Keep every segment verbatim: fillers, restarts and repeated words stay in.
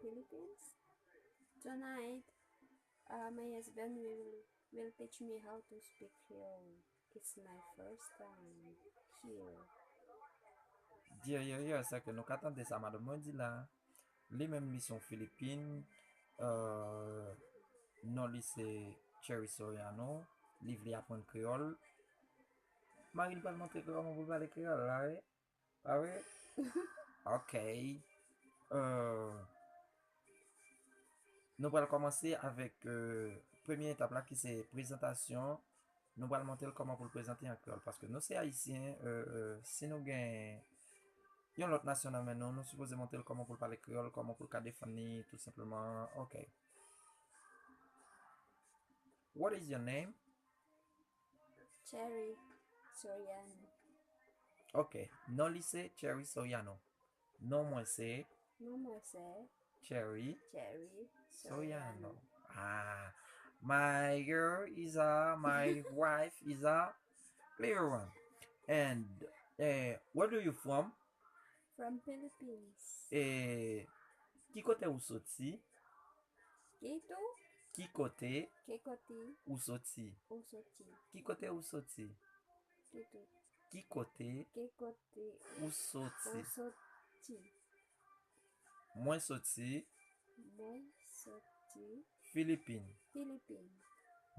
Philippines. Tonight, uh, my husband will, will teach me how to speak Creole. It's my first time here. Yeah, yeah, yeah, sa ke nou ka tande sa madanm mwen di la. Li menm li se yon Filipin. Euh, non li se Cherry Soriano. Li vle aprann kreyòl. Mari l pral montre kòman pou pale kreyòl la, wi. Ah wi? Ok. Euh, nou pral kòmanse avèk euh, premye etap la ki se prezantasyon. Nou pral montre l kòman pou l prezante an kreyòl. Paske nou se ayisyen, euh, euh, si nou gen yon lòt nasyon nan men nou, nou sipoze montre l kòman pou l pale kreyòl, kòman pou l ka defann li, tou senpleman. Ok. What is your name? Cherry Soriano. Ok. Non li se Cherry Soriano. Non mwen se Non mwen se Cherry Cherry Soriano. Ah, my girl is a, my wife is a clear one. And eh, where do you from? From Philippines. Eh, ki kote ou soti? Kitu? Ki kote Kikoti? Ou soti? Usoti. Ki kote ou soti? Kitu? Ki kote Kikoti? Ou soti? Usoti. Mwen soti Mwen soti Filipin. Filipin.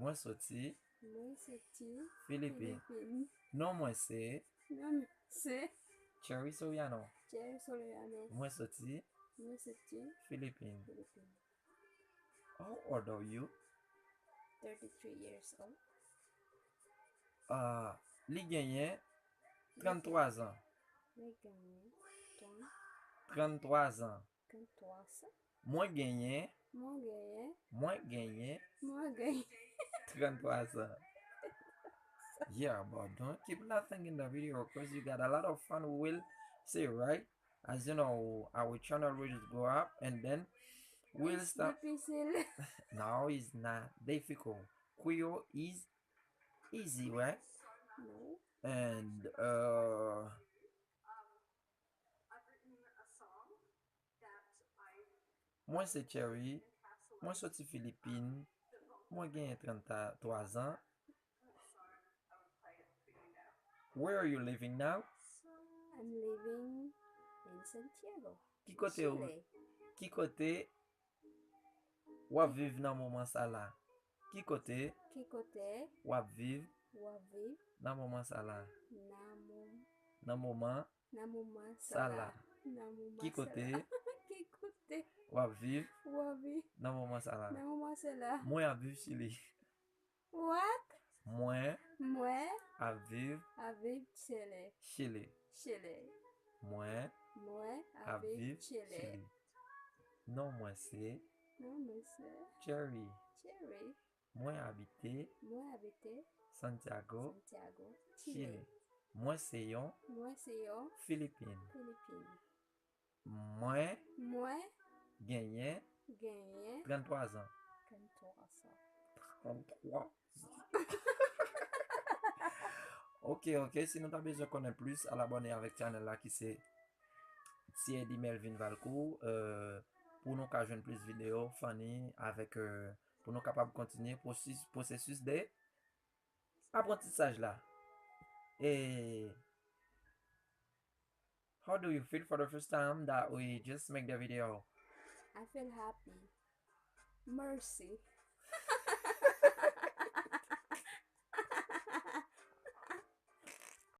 Mwen soti Mwen soti Filipin. Filipin. Non mwen se Non se Cherry Soriano. Cherry Soriano. Mwen soti Mwen soti Filipin. Filipin. How old are you? Thirty-three years old. Ah, li genyen tranntwa zan. Mwen genyen tran- Tranntwa zan. tranntwa zan. Mwen genyen, Mwen genyen mwen genyen Mwen genyen tranntwa zan. Yeah, but don't keep laughing in the video because you got a lot of fun we will say, right? As you know, our channel will just go up and then we'll It's start. Difisil. No, it's not difficult. Creole is easy, right? No. And uh, mwen se Cherry, mwen soti Filipin, mwen genyen tranntwa zan. Where are you living now? I'm living in Santiago. Ki kote ou, Chile. Ki kote w ap viv nan moman sa la? Ki kote Ki kote w ap viv w ap viv nan moman sa la? nan mo- Nan moman nan moman Sa sa la. la? Nan moman Ki sa kote? La? Ki kote W ap viv w ap viv nan moman sa la? Nan moman sa la? Mwen ap viv Chili. What? Mwen Mwen ap viv ap viv Chile. Chile. Chile. Mwen Mwen ap viv Chile. Chili. Non mwen se Non mwen se Cherry. Cherry. Mwen abite Mwen abite Santiago, Santiago, Chile. Chile. Mwen se yon Mwen se yon Filipin. Filipin. Mwen Mwen genyen genyen tranntwa zan. tranntwa zan. Tranntwa zan. Ok, ok. Si nou ta bezwen konnen plis, al abòne avèk chanèl la ki se Thierry Melvin Valcourt. Euh, pou nou ka jwenn plis videyo funny avèk euh, pou nou kapab kontinye pwosis- pwosesis de aprantisaj la. E how do you feel for the first time that we just make the video? I feel happy. Mercy.